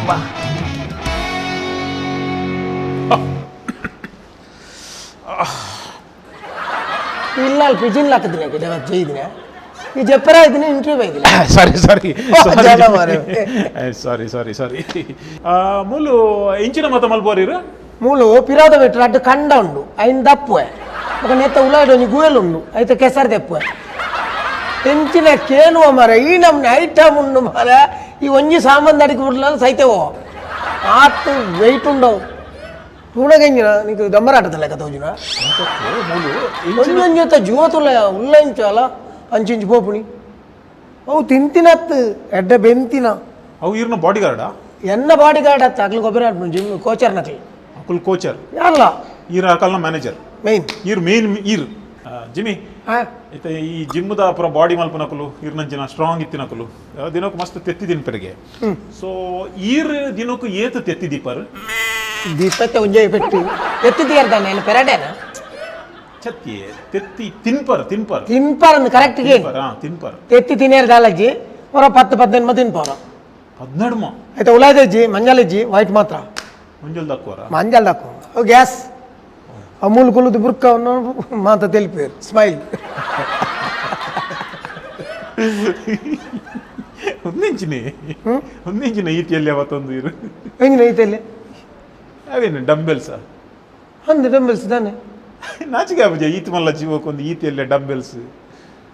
ಅಬ್ಬಾ. ಇಲ್ಲ ಪಿಜಿನ್ ಲಾಕದಿನ ಜೈದಿನ ಈ ಜಪ್ಪರ ಇದ್ದೀನಿ ಇಂಟರ್ವ್ಯೂ ಇದ್ದೀನಿ. ಸಾರಿ ಸಾರಿ. ಜನ ಮಾರ್ರೆ. ಸಾರಿ ಸಾರಿ ಸಾರಿ. ಮೂಲು ಇಂಚಿನ ಮತ ಮಲ್ಪೋರಿರು? ಮೂಲು ಪಿರಾದ ಬಿಟ್ಟರೆ ಅಡ್ಡು ಕಂಡ ಉಂಡು, ಐನ್ ದಪ್ಪುವೆ. ಬೊಕ ನೇತ ಉಲಾಯ್ಡ್ ಒಂಜಿ ಗುವೆಲ್ ಉಂಡು, ಐತ ಕೆಸರು ದೆಪ್ಪುವೆ. ಎಂಚಿನ ಕೇನುವ ಮರ, ಈ ನಮ್ನೆ ಐಟಮ್ ಉಂಡು ಮರ. ಈ ಒಂಜಿ ಸಾಮಾನ್ ಅಡಿಗೆ ಬಿಡ್ಲ ಸೈತೆವೋ, ಆತ್ ವೆಯ್ಟ್ ಉಂಡವು. ತೂಣಗೆಂಜಿನ ನೀಕು ದಮ್ಮರಾಟದ ಲೆಕ್ಕ ತೋಜುನ. ಮೂಲು. ಒಂಜೊಂಜಿ ಜೀವ ತುಲ್ಲ ಉಲ್ಲ ಇಂಚು ಅಲ್ಲ, ಅಂಚಿಂಚು ಪೋಪುಣಿ. ಅವು ತಿಂತಿನತ್ತು ಎಡ್ಡೆ ಬೆಂತಿನ. ಅವು ಈರ್ನ ಬಾಡಿ ಗಾರ್ಡಾ? ಎನ್ನ ಬಾಡಿ ಗಾರ್ಡ್ ಅತ್ತ, ಅಕ್ಲು ಗೊಬ್ಬರ ಜಿಮ್ ಕೋಚರ್ ನಕಲಿ. ಅಕುಲ್ ಕೋಚರ್? ಅಲ್ಲ. ಈರ್ ಅಕಲ್ನ ಮ್ಯಾನೇಜರ್? ಮೇನ್. ಈರ್ ಮೇನ್ ಈರ್ ಜಿಮ್ಮಿ. ಹಾ. ಇತ್ತೆ ಈ ಜಿಮ್ದ ಪೂರ ಬಾಡಿ ಮಲ್ಪನಕುಲು, ಈರ್ನಂಚಿನ ಸ್ಟ್ರಾಂಗ್ ಇತ್ತಿನಕುಲು ದಿನಕ್ಕೆ ಮಸ್ತ್ ತೆತ್ತಿ ತಿನ್ಪರಿಗೆ. ಸೊ ಈರ್ ದಿನಕ್ಕೂ ಏತ್ ತೆತ್ತಿ ದೀಪರ್? ದೀಪತ್ತೆ ಒಂಜೆ ಪೆಟ್ಟು ಎತ್ತಿದ್ದೀರ ತಾನೆ ಪೆರಡೇನ. ಚತ್ತಿ ತೆತ್ತಿ ತಿನ್ಪರ್ ತಿನ್ಪರ್. ತಿನ್ಪಾರಂದು ಕರೆಕ್ಟ್ ಗೆ. ತಿನ್ಪರ್, ಹಾ, ತಿನ್ಪರ್. ತೆತ್ತಿ ತಿನ್ನೇರ್ ದಾಲಜ್ಜಿ, ಹೊರ 10 15 ತಿನ್ಪಾರ. 12? ಆಯ್ತಾ, ಉಲಾದಜ್ಜಿ, ಮಂಜಲಜ್ಜಿ, ವೈಟ್ ಮಾತ್ರ. ಮಂಜಲ್ ದಕ್ಕುವರ? ಮಂಜಲ್ ದಾಕು, ಅವು ಗ್ಯಾಸ್. ಅಮೂಲ್ ಕುಲುದು ಬುರ್ಕವನ್ನು ಮಾತ తెలిపారు ಸ್ಮೈಲ್. ಒಂದಿಂಚಿನಿ ಒಂದಿಂಚಿನ ಈತಿಯಲ್ಲಿ ಯಾವತ್ತೊಂದು ಇರು. ಹೆಂಗಿನ ಐತಲ್ಲಿ? ಅವೇನು ಡಂಬೆಲ್ಸ? ಅಂದು ಡಂಬೆಲ್ಸ್ ತಾನೆ. ನಾಚಿಕೆ ಆಪುಜ ಈತ್ ಮಲ್ಲ ಜೀವಕ್ಕೊಂದು ಈತಿಯಲ್ಲೇ ಡಂಬೆಲ್ಸ್?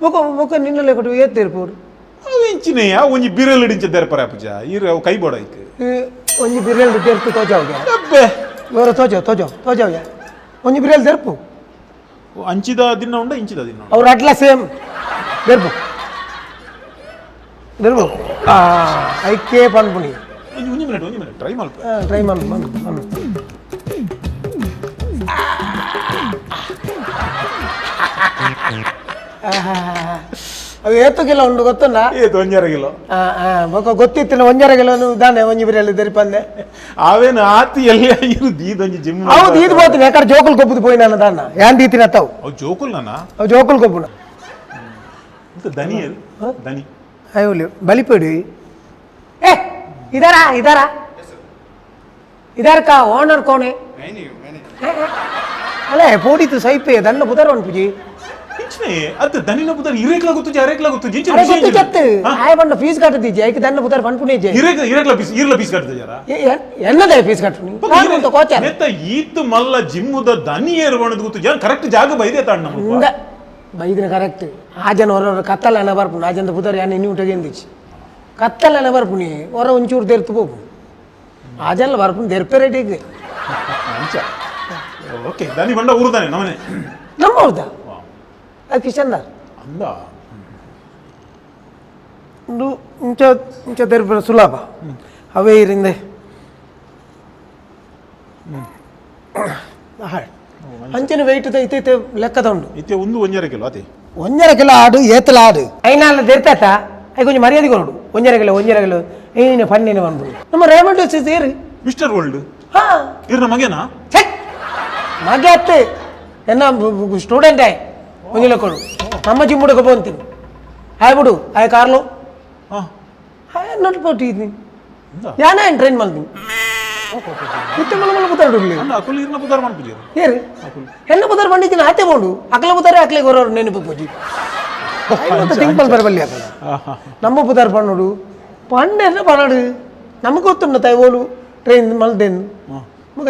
ಬೊಕ ಬೊಕ ನಿನ್ನಲ್ಲೇ ಕೊಟ್ಟು ಏತ್ತಿರ್ಪೋಡು. ಅವು ಇಂಚಿನ ಆ ಒಂಜಿ ಬಿರಲ್ ಇಡಿಂಚ ದರ್ಪರ ಆಪುಜ ಈರ್, ಅವು ಕೈ ಬೋಡ ಐಕ್. ಒಂಜಿ ಬಿರೆಲ್ ತೆರ್ಪು ತೋಜಾವ್ಗೆ. ಅಬ್ಬೆ. ಬೇರೆ ತೋಜಾವ್ ತೋಜಾವ್ ತೋಜಾವ್ಗೆ, ಒಂಜಿ ಬಿರೆಲ್ ತೆರ್ಪು. ಅಂಚಿದ ದಿನ ಉಂಡ, ಇಂಚಿದ ದಿನ ಉಂಡ. ಅವ್ರು ಅಡ್ಲ ಸೇಮ್. ದೆರ್ಪು ದೆರ್ಪು. ಆ ಐಕೆ ಪನ್ಪುಣಿ. ಒಂಜಿ ಒಂಜಿ ಮಿನಿಟ್, ಒಂಜಿ ಮಿನಿಟ್, ಟ್ರೈ ಮಲ್ಪ. ಟ್ರೈ ಮನ್ ಮನ್ ಮನ್. ಅವು ಏತು ಕಿಲೋ ಉಂಡು ಗೊತ್ತುಂಡ? ಏತು, ಒಂಜರ ಕಿಲೋ? ಬೊಕ ಗೊತ್ತಿತ್ತಿನ, ಒಂಜರ ಕಿಲೋ ದಾನೆ ಒಂಜಿ ಬಿರಿಯಲ್ಲಿ ದೆರಿಪಂದೆ. ಅವೇನು ಆತಿ ಎಲ್ಲಿ ಇರು ದೀದೊಂಜಿ ಜಿಮ್. ಹೌದು, ಇದು పోతుంది. ಎక్కడ ಜೋಕುలు ಕೊಬ್ಬುದು పోయినా దాన్న ಯಾನ್ ದೀತಿನ ತಾವು. ಅವು ಜೋಕುಲ್ ನಾನ. ಅವು ಜೋಕುలు ಕೊಬ್ಬುನ. ಇಂತ ದನಿ ಅದು ದನಿ. ಅಯ್ಯೋ, ಬಲಿಪಡಿ. ए इधर आ, इधर आ। इधर का ओनर कौन है? मैं नहीं हूँ, मैं नहीं। ಅಲ್ಲ, ಪೋಡಿ ತು ಸೈಪೆ ದಣ್ಣ ಪುದರ್ ಪುಜಿ. ಇಂಚಿನ ಅತ್ತ ದನಿನ ಪುದರ್ ಇರೇಕ್ಲ ಗೊತ್ತು, ಅರೇಕ್ಲ ಗೊತ್ತು ಜಿಂಚಿನ. ಅರೆ, ಗೊತ್ತು ಚತ್ತು ಆಯ ಬಂಡ ಫೀಸ್ ಕಟ್ಟದಿಜ್ಜಿ, ಐಕ್ ದಣ್ಣ ಪುದರ್ ಪನ್ಪುಣಿ. ಇರೇಕ್ ಇರೇಕ್ಲ ಪೀಸ್, ಈರ್ಲ ಪೀಸ್ ಕಟ್ಟದ ಜರ. ಎನ್ನದ ಫೀಸ್ ಕಟ್ಟುನಿ ನಾನು ಕೋಚರ್. ನೆತ್ತ ಈತ್ ಮಲ್ಲ ಜಿಮ್ಮುದ ದನಿ ಏರ್ವಣದ ಗೊತ್ತು ಜನ ಕರೆಕ್ಟ್ ಜಾಗ ಬೈದೆ ತಾಂಡ್ ನಮ್ಮ. ಇಂದ ಬೈದಿನ ಕರೆಕ್ಟ್. ಆ ಜನ ಹೊರ ಕತ್ತಲ ಎನ ಬರ್ಪುಂಡು. ಆ ಜನ ಪುದರ್ ಯಾನ್ ಎಣ್ಣೆ ಊಟಗೆ ಎಂದಿಚ್ಚಿ ಕತ್ತಲ ಎನ ಬರ್ಪುಣಿ, ಹೊರ ಒಂಚೂರು ದೆರ್ತು ಪೋಪು. ಆ ಜನ ಬರ್ಪುಂಡು ದೆರ್ಪೆ ರೆಡಿಗೆ. ಅಂಚ, ಓಕೆ. ದನಿ ಬಂಡ ಊರುದಾನೆ ನಮನೆ? ನಮ್ಮ ಹೌದಾ, ಅದು ಕಿಶನ್ ದಾರ್. ಅಂದ. ಉಂದು ಇಂಚ ಇಂಚ ದೆರ್ಪೆ ಸುಲಭ. ಅವೇ ಇರಿಂದೆ ಅಂಚಿನ ವೆಯ್ಟ್ ಇತ್ತೆ ಇತ್ತೆ ಲೆಕ್ಕದ ಉಂಡು. ಇತ್ತೆ ಒಂದು ಒಂಜರ ಕಿಲೋ ಅತಿ. ಒಂಜರ ಕಿಲೋ ಆಡು, ಏತಲ ಆಡು. ಐನಾಲ ದೆರ್ತಾತ, I ಕೊಂಚ ಮರ್ಯಾದೆ ಕೊರಡು. ಒಂಜರ ಕಿಲೋ, ಒಂಜರ ಕಿಲೋ ಏನ ಪನ್ನೇನು ಬಂದ್ಬಿಡು. ನಮ್ಮ ರೇಮಂಡ್ ಸೇರಿ. Mister World? ಹಾ. ಇರ್ನ ಮಗೇನಾ? ಛೆ, ಮಗೆ ಅತ್ತೆ, ಎನ್ನ ಸ್ಟೂಡೆಂಟ್ ಆಯ್. ಒಂಜಿ ಲೆಕ್ಕಡು ನಮ್ಮ ಜಿಮ್ಮುಡಕ ಪೋಂತೀನಿ. ಆಯ್ ಬಿಡು, ಆಯ್ ಕಾರ್ಲು. ಆಯ್ ನೋಟ್ ಇದ್ದೀನಿ. ಅಂದ. ಯಾನ ಟ್ರೈನ್ ಮಲ್ತೀನಿ ಇತ್ತೆ ಮಲ್ಲ ಮಲ್ಲ ಪುತ್ತಾಡು. ಅಂದ, ಅಕುಲ್ ಇರ್ನ ಪುದರ್ ಮಾಡ್ಪುಜಿ? ಏರು ಹೆಣ್ಣು ಪುದರ್ ಬಂಡಿದ್ದೀನಿ ಆತೆ ಬೋಂಡು. ಅಕಲ ಪುದಾರೆ ಅಕ್ಲೆ ಗೊರವರು ನೆನಪು ಪೂಜಿ ಥಿಂಕ್ ಬರಬಲ್ಲಿ ಅಕಲ. ನಮ್ಮ ಪುದಾರ್ ಪಣ್ಣುಡು ಪಂಡ ಎನ್ನ ಪಣಡು ನಮಗೆ ಗೊತ್ತುಂಡ ತಾಯಿ ಓಲು ಟ್ರೈನ್ ಮಲ್ದೇನು ಮಗ.